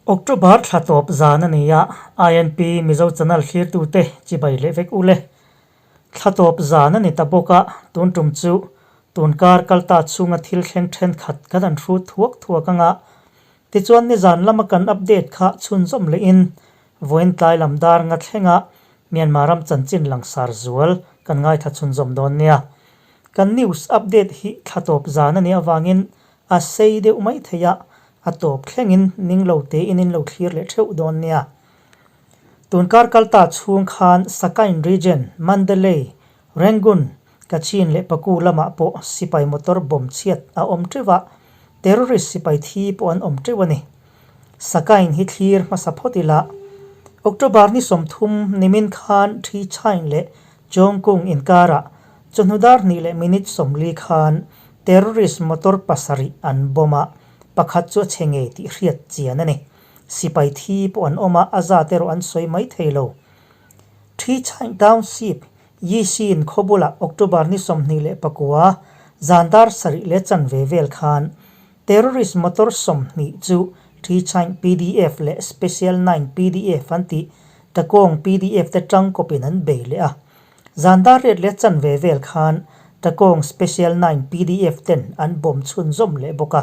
October thla tawp zan a ni a, INP Mizo Channel thlirtute chibai leh vek u le. Thla tawp zan a ni ta bawk a, tun tum chu tunkar kalta chhunga thil thleng thenkhat kan han hrut thuak thuak ang a. Tichuan nizan lama kan update kha chhunzawm lehin vawiin tlai lam dar nga thlenga Myanmar ram chanchin langsar zual kan ngaithla chhunzawm dawn nia. Kan news update hi thla tawp zan a nih avangin a sei deuh mai thei a, a tawp thlengin ning lo tein in lo thlir leh theuh dawn nia. Tunkar kalta chhung khan Sakain Region, Mandalay, Rangoon, Kachin leh Paku lamah pawh sipai motor bomb chhiat a awm teuh a, terrorist sipai thi pawh an awm teuh a ni. Sakain hi thlir hmasa phawt ila, October ni 30 nimin khan Thi Chain leh Chawngkung inkarah chawhnu dar hnih leh minute 40 khan terrorist motor pasarih an bomb a, pakhat chu a chhe ngei tih hriat chian a ni. Sipai thi pawh an awm a, a zat erawh an sawi mai thei lo. Thi Chain Township, Yixin khaw bulah October ni 29 zan dar sarih leh chanve vel khan terrorist motor 20 chu Thi Chain PDF leh Special Nine PDF an tih Takawng PDF te tangkawpin an bei leh a. Zan dar riat leh chanve vel khan Takawng Special Nine PDF ten an bawm chhunzawm leh bawk a.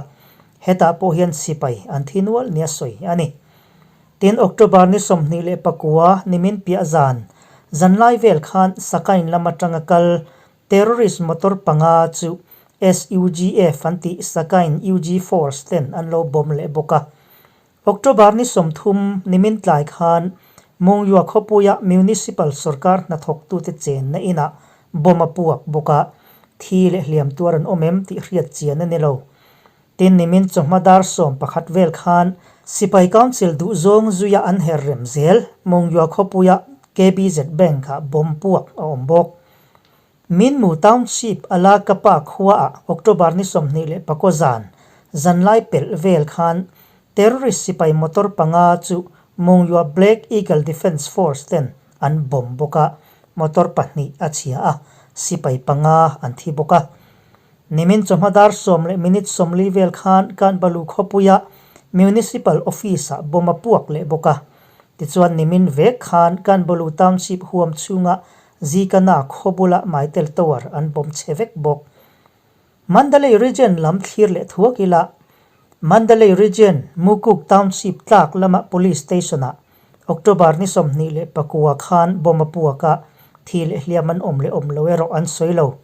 Hetah pawh hian sipai an thi nual nia sawi a ni. Tin, October ni 29 nimin piah zan, zanlai vel khan Sakain lam atanga kal terrorist motor panga chu SUGF an tih Sakain UG Force ten an lo bawm leh bawk a. October ni 30 nimin tlai khan Mungyua khawpuia Municipal sorkar hnathawktute chenna inah bomb a puak bawk a, thi leh hliam tuar an awm em tih hriat chian a ni lo. Tin, nimin chawhma dar 11 vel khan Sipai Council duhzawng zuia an her rem zel Mungyua khawpuia KBZ Bank-ah bomb puak a awm bawk. Minmu Township a la Kapa khuaah October ni 29 zan zanlai pelh vel khan terrorist sipai motor panga chu Mungyua Black Eagle Defence Force ten an bomb bawk a, motor pahnih a chhia a, sipai panga an thi bawk a. Nimin chawhma dar 10 leh minute 40 vel khan Kanbalu khawpuia Municipal Office-ah bomb a puak leh bawk a. Tichuan nimin vek khan Kanbalu Township huam chhunga Zikana khaw bula Maitel Tower an bawm chhe vek bawk. Mandalay Region lam thlir leh thuak ila, Mandalay Region, Mukuk Township tlak lama Police Station-ah October ni 29 khan bomb a puak a, thi leh hliam an awm leh awm lo erawh an sawi lo.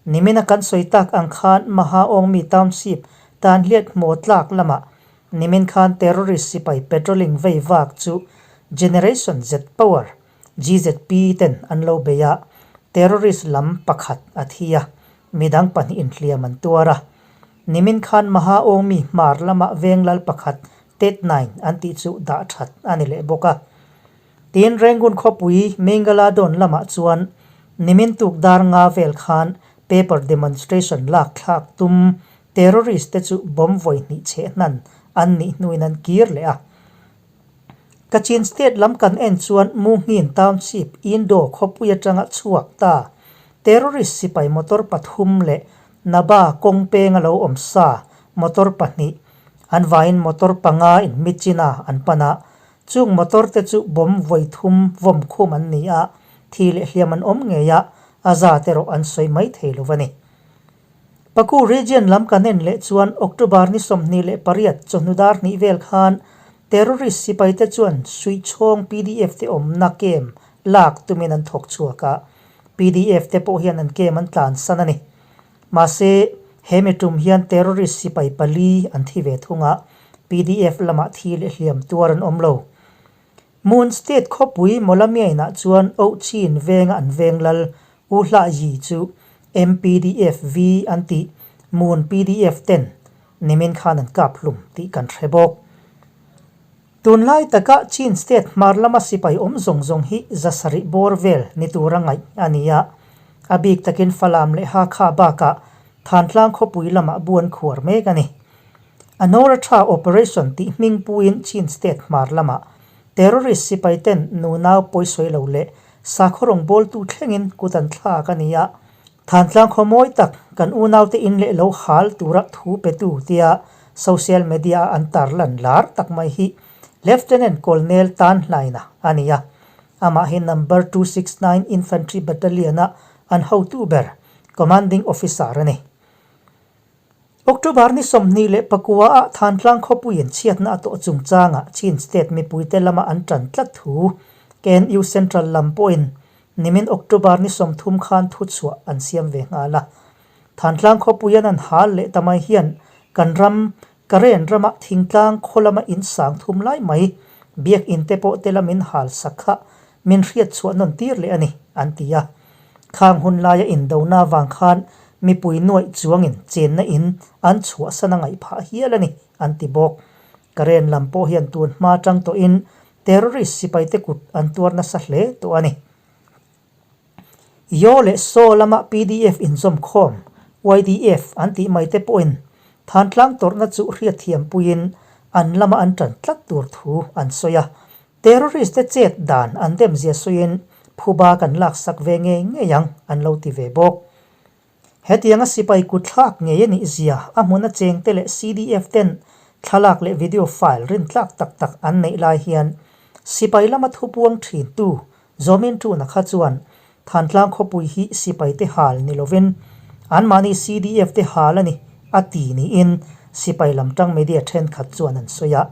Nimina kan sawi tak ang khan Mahaawngmi Township tan hliat hmaw tlak lamah nimin khan terrorist sipai patrolling vei vak chu Generation Z Power GZP ten an lo bei a, terrorist lam pakhat a thi a, midang pahnih inhliam an tuar a. Nimin khan Mahaawngmi hmar lama veng lal pakhat Tet Nine an tih chu dah that a ni leh bawk a. Tin, Rangoon khawpui Mingaladon lamah chuan nimin tuk dar nga vel khan paper demonstration lak thlak tum terrorist te chu bomb vawi hnih chheh hnan an nih hnuin an kir leh a. Kachin State lam kan en chuan Munghin Township, Indo khawpui atanga chhuak ta terrorist sipai motor pathum leh Naba kawng peng a lo awm sa motor pahnih an vaiin motor panga in Myitkyina an pan a, chung motor te chu bomb vawi thum vawm khum an ni a, thi leh hliam an awm ngei a, a zat erawh an sawi mai thei lo a ni. Paku Region lam kan en leh chuan October ni 28 chawhnu dar hnih vel khan terrorist sipaite chuan Suichhawng PDF te awmna kem lak tumin an thawk chhuak a, PDF te pawh hian an kem an tlansan a ni. Mahse, he mi tum hian terrorist sipai pali an thi ve thung a, PDF lamah thi leh hliam tuar an awm lo. Moon State khawpui Mawlamiainah chuan Ohchin venga an veng lal U Hlah Yi chu MPDFV an tih Moon PDF ten nimin khan an kap hlum tih kan hre bawk. Tunlai taka Chin State hmar lama sipai awm zawng zawng hi zasarih bawr vel ni tura ngaih a ni a, a bik takin Falam leh Hakha bakah Thantlang khawpui lamah bu an khuar mek a ni. Anora tha operation tih hming puiin Chin State hmar lamah terrorist sipai ten nunau pawisawi lo leh sakhaw rawngbawltu thlengin kut an thlak a ni a. Thantlang khaw mawi tak kan unaute in leh lo hal tura thu petu tia social media a an tarlan lar tak mai hi. Lieutenant Colonel Tan Hlaina a ni a, amah hi Number 269 Infantry Battalion-a an hotu ber, Commanding Officer a ni. October ni 24 ah Thantlang khawpuiin chhiatna a tawh chungchangah Chin State mipuite lama an tan tlat thu KNU Central lam pawhin nimin October ni 30 khan thuchhuah an siam ve nghal a. Thantlang khawpuian an hal leh ta mai hian kan ram Karen rama thingtlang khaw lama in sang thum lai mai biakinn te pawh te lamin hal sak kha min hriat chhuah nawn tir leh a ni, an ti a. Khang hun laia indona vang khan mipui nuaih chuangin chenna in an chhuahsan a ngaih phah hial a ni, an ti bawk. Karen lam pawh hian tun hma tang tawhin terrorist sipaite kut an tuar nasa hle tawh a ni. Yaw leh Saw lama pdf inzawmkhawm, YDF, an tih mai te pawhin Thantlang tawrhna chu hriatthiampuiin an lama an tan tlat tur thu an sawi a. Terrorist te chet dan an demzia sawiin phuba kan laksak ve ngei ngei ang an lo ti ve bawk. Hetianga sipai kutthlak ngei a nih zia a hmuna chengte leh CDF ten thlalak leh video file rintlak tak tak an neih lai hian sipai lama thupuang thintu Zawmin Tuna kha chuan Thantlang khawpui hi sipai te hal ni lovin anmahni CDF te hal a ni a ti niin sipai lam tang media thenkhat chuan an sawi a,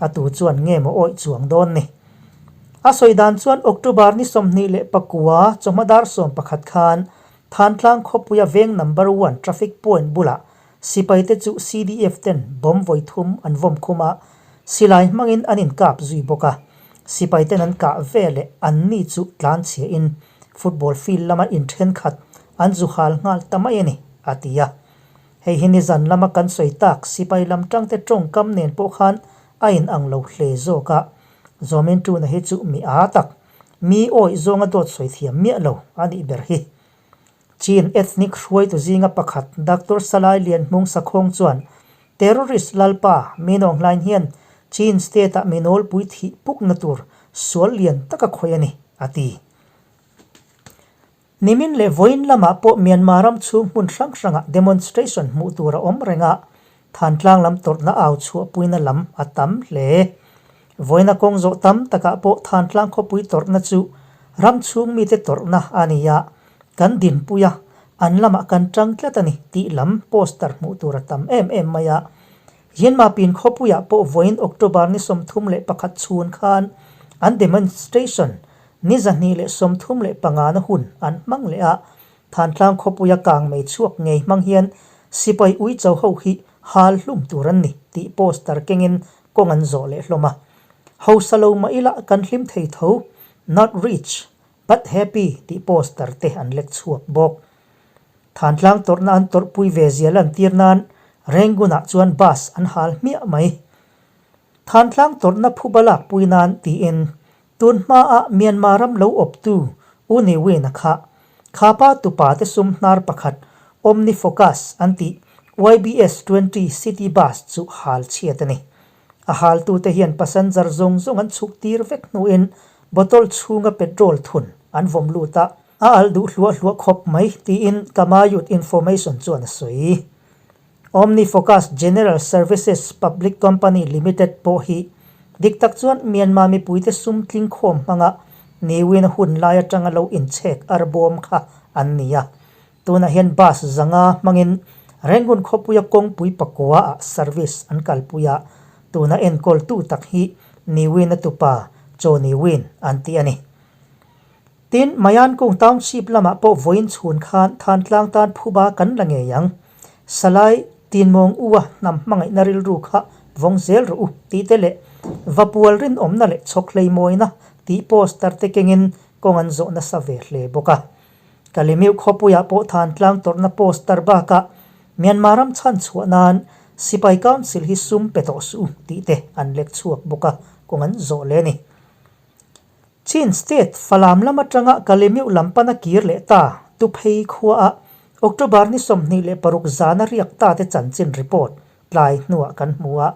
a tu chuan nge maw awih chuang dawn ni. A sawi dan chuan October ni 29 chawhma dar 11 khan Thantlang khawpuia veng number one traffic point bulah sipaite chu CDF ten bomb vawi thum an vawm khum a, silai hmangin an inkap zui bawk a. Sipaiten an kah ve leh anni chu tlanchhiahin football field lama inthenkhat an zu hal nghal ta mai a ni, a ti a. Hei hi nizan lama kan sawi tak sipai lam tangte tawngkam nen pawh khan a inang lo hle zawk a. Zawmin Tuna hi chu mi aa tak. Mi awih zawnga dawt sawi thiam miah lo a nih ber hi. Chin ethnic hruaitu zinga pakhat Doctor Salai Lianhmung Sakhawng chuan terrorist lalpa Min Aung Hlaing hian Chin state-ah mi nawlpui thih pukna tur sual lian taka khawih a ni, a ti. Nimin leh vawiin lamah pawh Myanmar ram chhung hmun hrang hrangah demonstration hmuh tur a awm reng a, Thantlang lam tawrhna au chhuahpuina lam a tam hle. Vawiina kawng zawh tam takah pawh Thantlang khawpui tawrhna chu ram chhung mite tawrhna a ni a, kan dinpui a, an lamah kan tang tlat a ni tih lam poster hmuh tur a tam em em mai a. Yinmapin khawpuiah pawh vawiin October ni 31 chhun khan an demonstration Ni 235 na hun an hmang leh a, Thantlang khawpuia kang mei chhuak ngei hmang hian sipai uicho ho hi hal hlum tur an ni tih poster kengin kawng an zawh leh hlawm a. Hausa lo mah ila kan hlim thei tho, Not rich, but happy tih poster te an lek chhuak bawk. Thantlang tawrhna an tawrhpui ve zia lantir nan Rangoon-ah chuan bus an hal hmiah mai. Thantlang tawrhna phuba lakpui nan tiin Tun hmaah Myanmar ram lo awptu U Ne Win-a kha khapa tupa te sum hnar pakhat OmniFocus an tih YBS 20 City Bus chu hal chhiat a ni. A haltute hian passenger zawng zawng an chhuk tir vek hnuin bottle chhunga petrol thun an vawm lut a, a alh duh hluah hluah khawp mai tiin Kamayut Information chuan a sawi. OmniFocus General Services Public Company Limited pawh hi dik tak chuan Myanmar mipuite sum tling khawm hmanga Niwin hun lai atanga lo inchhek arbawm kha an ni a. Tunah hian bus zanga hmangin Rangoon khawpuia kawngpui pakua ah service an kalpui a, tuna enkawltu tak hi Niwin-a tupa Chaw Niwin an ti a ni. Tin, Mayankung Township lamah pawh vawiin chhun khan Thantlang tan phuba kan la ngei ang. Salai Tinmawng U-a hnam hmangaihna rilru kha vawng zel rawh u tih te leh Vapual rinawmna leh chhawkhlei mawina tih poster te kengin kawng an zawh nasa ve hle bawk a. Kalimiu khawpuiah pawh Thantlang tawrhna poster bakah Myanmar ram chhan chhuah nan Sipai Council hi sum pe tawh suh u tih te an lek chhuak bawk a, kawng an zawh leh a ni. Chin State Falam lam atanga Kalemiuh lam pana kir leh ta Tuphei khuaah October ni 26 zana riak ta te chanchin report tlai hnuah kan hmu a.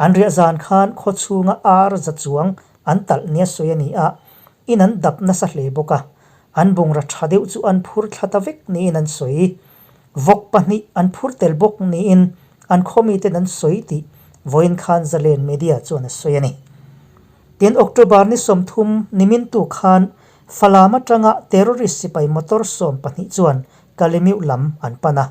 An riah zan khan khaw chhunga ar za chuang an talh nia sawi a ni a, in an dap nasa hle bawk a. An bungra tha deuh chu an phur thla ta vek niin an sawi. Vawk pahnih an phur tel bawk niin an khaw miten an sawi tih vawiin khan Zalen Media chuan a sawi a ni. Tin, October ni 30 nimintu khan Falam atanga terrorist sipai motor 12 chuan Kalemiuh lam an pan a.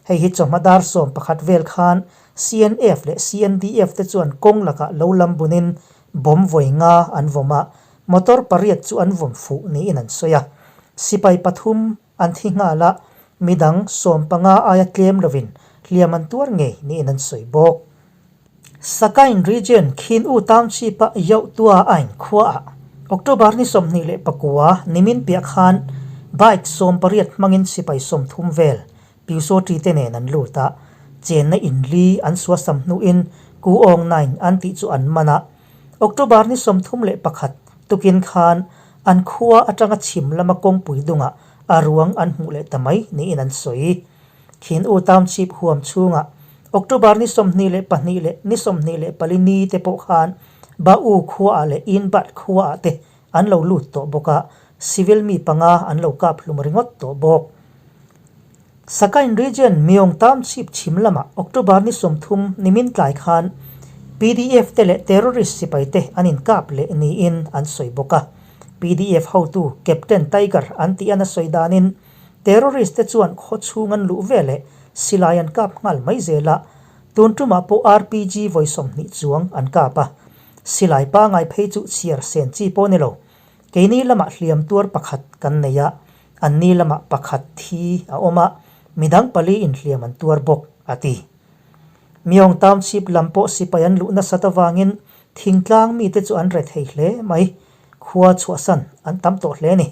Hei hi chawhma dar 11 vel khan CNF leh CNDF te chuan kawng lakah lo lam bunin bomb vawi nga an vawm a, motor pariat chu an vawm fuh niin an sawi a. Sipai pathum an thi nghal a, midang 15 aia tlem lovin hliam an tuar ngei niin an sawi bawk. Sakain Region Khin U Township-a Yohtua Ain khuaah October ni 29 nimin piah khan bike 18 hmangin sipai 30 vel Pyusawṭi te nen an lut a, chenna in li an suasam hnuin Ku Aung Naing an tih chu an man a. October ni 31 tukin khan an khua atanga chhim lama kawngpui dungah a ruang an hmuh leh ta mai niin an sawi. Khin U Township huam chhungah October ni 22 leh ni 24 ni te pawh khan Ba U khuaah leh In Bat khuaah te an lo lut tawh bawk a, civil mi panga an lo kap hlum ringawt tawh bawk. Sakain Region Myong Township chhim lamah October ni 30 nimin tlai khan PDF te leh terrorist sipai te an inkap leh niin an sawi bawk a. PDF hotu Captain Tiger an tih an a sawi danin terrorist te chuan khaw chhung an luh veleh silai an kap nghal mai zel a, tun tumah pawh RPG vawi 20 chuang an kap a. Silai pangai phei chu chhiar sen chi pawh ni lo. Keini lamah hliam tuar pakhat kan nei a, anni lamah pakhat thi a awm a, midang pali inhliam an tuar bawk, a ti. Myong Township lam pawh sipai an luh nasat avangin thingtlang mite chu an re thei hle mai, khua chhuahsan an tam tawh hle a ni.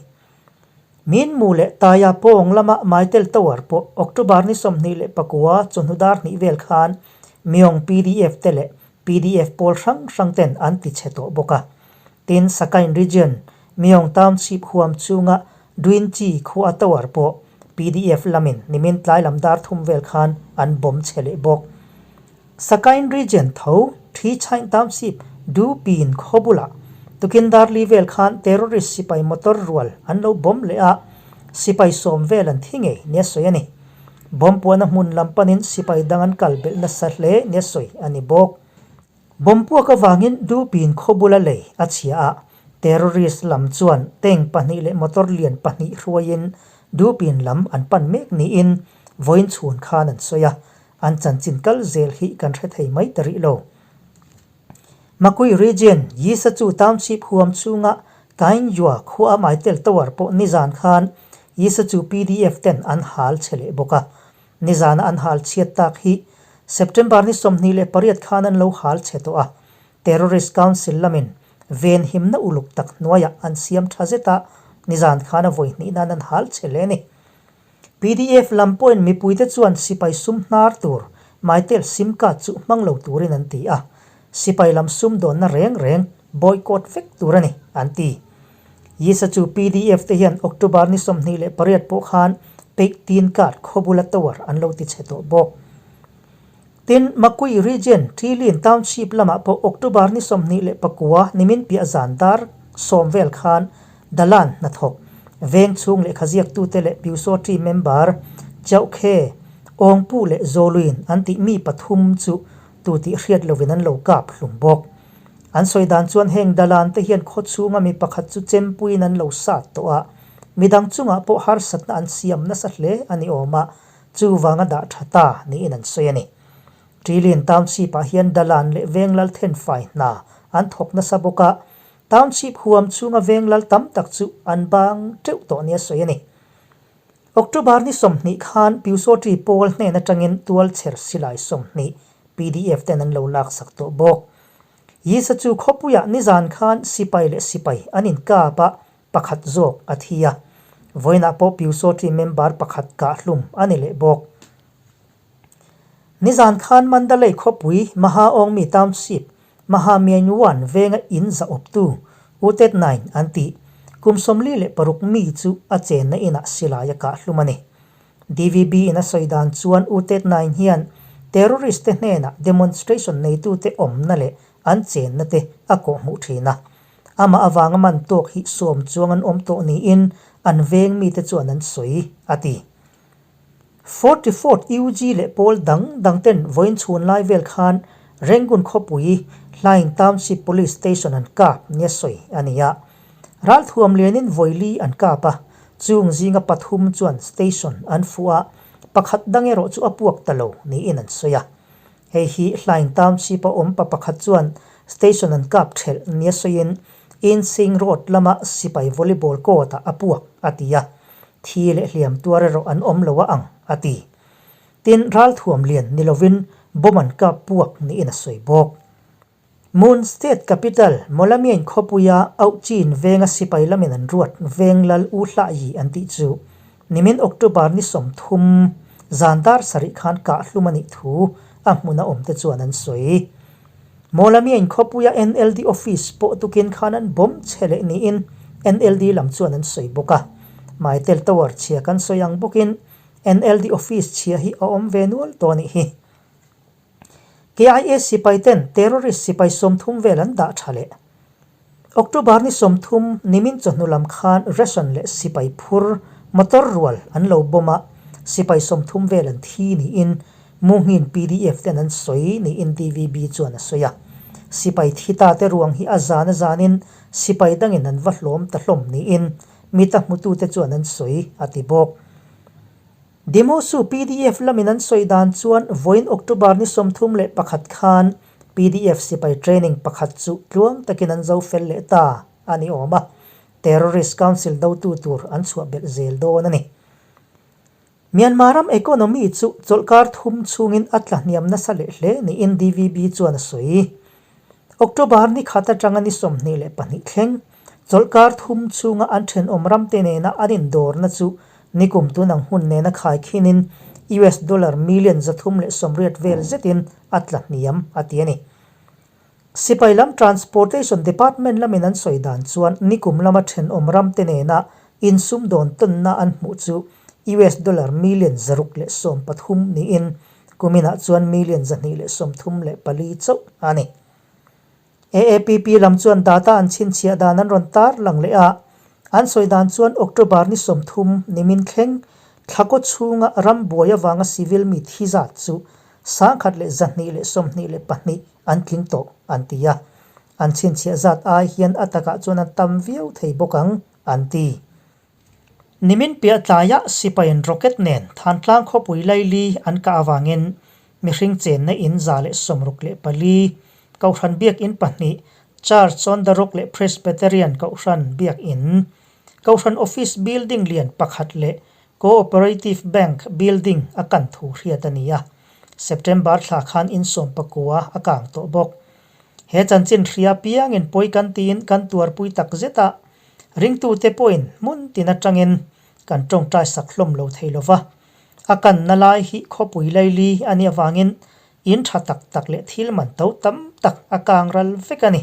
Minmu leh Taia pawng lama Maitel Tower pawh October ni 29 chawhnu dar hnih vel khan Myong PDF te leh PDF pawl hrang hrang ten an ti chhe tawh bawk a. Tin, Sakain Region, Myong Township huam chhunga Dwinchi khua tower pawh PDF lamin nimin tlai lam dar thum vel khan an bomb chhe leh bawk. Sakain Region tho Thi Chain Township Du Pin khaw bulah tukin dar li vel khan terrorist sipai motor rual an lo bomb leh a, sipai 10 vel an thi ngei nia sawi a ni. Bomb puahna hmun lam panin sipai dang an kal belh nasa hle nia sawi a ni bawk. Bomb puak avangin Dupin khaw bula lei a chhia a, terrorist lam chuan tank pahnih leh motor lian pahnih hruaiin Dupin lam an pan mek niin vawiin chhun khan an sawi a, an chanchin kal zel hi kan hre thei mai ta rih lo. Makui Region, Yisachu Township huam chhunga Kainjua khua Maitel Tower pawh nizan khan Yisachu PDF ten an hal chhe leh bawk a. Nizana an hal chhiat tak hi September ni 28 khan an lo hal chhe tawh a. Terrorist Council lamin venhimna uluk tak hnuaiah an siam tha zet a, nizan khan a vawi hnih nan an hal chhe hle a ni. PDF lam pawhin mipuite chuan sipai sum hnar tur Mytel sim card chu hmang lo turin an ti a, sipai lam sum dawnna reng reng boycott vek tur a ni, an ti. Yisa chu PDF te hian October ni 28 pawh khan Peih Tin Card khawbula tower an lo ti chhe tawh bawk. Tin, Makui Region, Ṭilin Township lamah pawh October ni 29 nimin piah zan dar 10 vel khan Dalan hnathawk, veng chhung lehkha ziaktute leh Pyusawṭi member Chauhkhe, Awngpu leh Zawluin an tih mi pathum chu tu tih hriat lovin an lo kap hlum bawk. An sawi dan chuan heng Dalan te hian khaw chhunga mi pakhat chu chempuiin an lo sat tawh a, midang chungah pawh harsatna an siam nasa hle a ni awm a, Chuvanga dah tha ta niin an sawi a ni. Ṭilin Township-ah hian Dalan leh Venglal thenfai hna an thawk nasa bawk a, Township huam chhunga Venglal tam tak chu an bang teuh tawh nia sawi a ni. October ni 20 khan Pyusawṭi pawl hnen atangin tualchher silai 20 PDF ten an lo laksak tawh bawk. Yisa chu khawpuiah nizan khan sipai leh sipai an inkap a, pakhat zawk a thi a, vawiinah pawh Pyusawṭi member pakhat kah hlum a ni leh bawk. Nizan khan Mandalay khawpui Mahaawngmi Township, Mahamyanyuan venga in za awptu U Tet Naing an tih kum 46 mi chu a chenna inah silai a kah hlum a ni. DVB in a sawi dan chuan U Tet Naing hian terrorist te hnenah demonstration neitute awmna leh an chenna te a kawhhmuh thin a. Amah avanga man tawk hi sawm chuang an awm tawh niin an veng mite chuan an sawi, a ti. 44th UG leh pawl dang dang ten vawiin chhun lai vel khan Rangoon khawpui Hlaing Township Police Station an kap nia sawi a ni a. Ralthuam lianin vawili an kap a, chung zinga pathum chuan station an fuh a, pakhat dang erawh chu a puak ta lo niin an sawi a. Hei hi Hlaing Township a awm pa pakhat chuan station an kap thelh nia sawiin Insing Road lama sipai volleyball court ah a puak a ti a, thi leh hliam tuar erawh an awm lo a ang a ti. Tin, ralthuam lian ni lovin bomb an kap puak niin a sawi bawk. Mon State Capital, Mawlamyain khawpuia Auhchin venga sipai lamin an ruat veng lal U Hlah Yi an tih chu nimin October ni 30 zan dar sarih khan kahhlum a nih thu a hmuna awmte chuan an sawi. Mawlamyain khawpuia NLD office pawh tukin khan an bomb chhe leh niin NLD lam chuan an sawi bawk a. Maitel Tower chhia kan sawi ang bawkin NLD office chhia hi a awm ve nual tawh a nih hi. KIA sipai ten terrorist sipai 30 vel an dah tha leh. October ni 30 nimin chawhnu lam khan ration leh sipai phur motor rual an lo bomb a, sipai 30 vel an thi niin Munghin pdf ten an sawi niin DVB chuan a sawi a. Sipai thi ta te ruang hi a zan a zanin sipai dangin an va hlawm ta hlawm niin mita hmutute chuan an sawi a ti bawk. Demosu pdf lamin an sawi dan chuan vawiin October ni 31 khan pdf sipai training pakhat chu tluang takin an zo fel leh ta a ni awm a, Terrorist Council dotu tur an chhuah belh zel dawn a ni. Myanmar ram economy chu chawlhkar thum chhungin a tla hniam nasa leh hle niin DVB chuan a sawi. October ni khat atanga ni 22 thleng, chawlhkar thum chhunga an thenawm ramte nena an indawrna chu nikum tunang hun nena khaikhinin US dollar million 380 vel zetin a tla hniam a ti a ni. Sipai lam Transportation Department lamin an sawi dan chuan nikum lama thenawm ramte nena insumdawn tawnna an hmuh chu US dollar million 613 niin kuminah chuan million 234 chauh a ni. AAPP lam chuan data an chhinchhiah dan an rawn tar lang leh a, an sawi dan chuan October ni 30 nimin thleng thlakaw chhunga ram buai avanga civil mi thi zat chu 1,222 an tling tawh an ti a, an chhinchhiah zat ai hian a takah chuan an tam viau thei bawk ang an ti. Nimin piah tlaiah sipaiin rocket nen Thantlang khawpui laili an kah avangin mihring chenna in 164, Kohhran Biakin pahnih, Church on the Rock leh Presbyterian Kohhran Biakin, Kohhran Office Building lian pakhat leh Co-operative Bank Building a kan thu hriat a ni a, September thla khan in 19 a kang tawh bawk. He chanchin hria piangin pawi kan tiin kan tuarpui tak zet a, ringtute pawhin hmun tin atangin kan tawngtai sak hlawm lo thei lo va. A kanna lai hi khawpui laili a nih avangin in tha tak tak leh thil man to tam tak a kang ral vek a ni.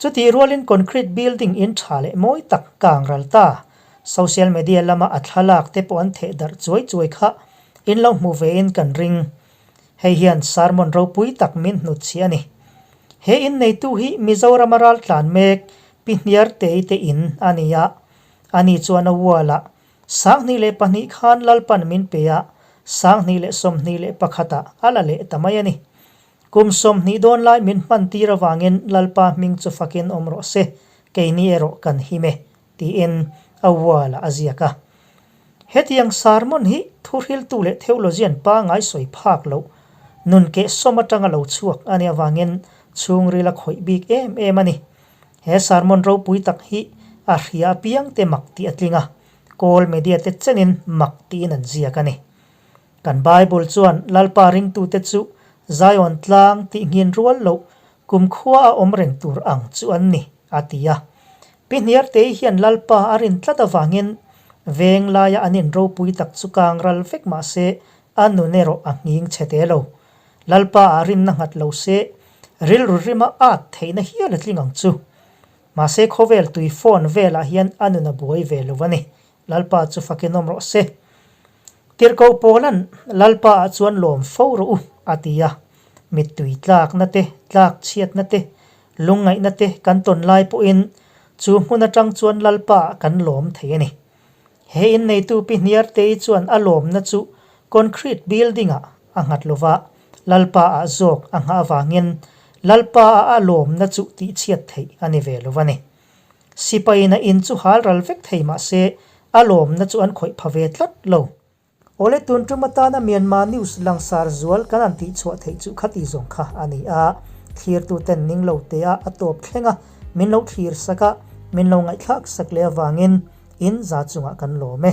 Chutih rualin concrete building in tha leh mawi tak kang ral ta. Social media lama a thlalak te pawh an theh darh chuai chuai kha in lo hmu vein kan ring. Hei hian sermon ropui tak min hnutchhiah a ni. He in neitu hi Mizorama raltlan mek Pi Hniartei te in a ni a, ani chuan a wall-ah 2002 khan Lalpan min pe a, 2021 ah a la leh ta mai a ni. Kum 20 dawn lai min hman tir avangin Lalpa hming chu fakin awm rawh se, keini erawh kan him e, tiin a wall-ah a ziak a. Hetiang sermon hi thuhriltu leh theologian pangngai sawi phak loh, nun keh sawm atanga lo chhuak a nih avangin chhungril a khawih bik em em a ni. He sermon ropui tak hi a hria apiang te mak tih a tling a, kawl media te chenin mak tiin an ziak a ni. Kan Bible chuan Lalpa ringtute chu Zion tlang tih nghin rual loh kumkhua a awm reng tur ang chu an ni, a ti a. Pi Hniartei hian Lalpa a rin tlat avangin veng laia an in ropui tak chu kang ral vek mah se a nun erawh a nghing chhe te lo. Lalpa a rinna nghat lo se rilru rima at theihna hial a tling ang chu. Mahse khawvel tui phone velah hian a nun a buai ve lo a ni. Lalpa chu fakin awm rawh se. Tirhkoh Paula'n Lalpa ah chuan lawm fo rawh u a ti a. Mittui tlakna te, tlak chhiatna te, lungngaihna te kan tawn lai pawhin chu hmun atang chuan Lalpa ah kan lawm thei a ni. He inneitu Pi Hniartei chuan a lawmna chu concrete building ah a nghat lova, Lalpa ah zawk a nghah avangin. Lalpa a a lawmna chu tihchhiat theih a ni ve lo a ni. Sipaiin a in chu hal ral vek thei mah se, a lawmna chu an khawih pha ve tlat lo. Awle tun tum atana Myanmar news langsar zual kan han tihchhuah theih chu khati zawng kha a ni a, thlirtuten ning lo te a a tawp thleng a, min lo thlir sak a, min lo ngaihthlak sak leh avangin in za chungah kan lawm e.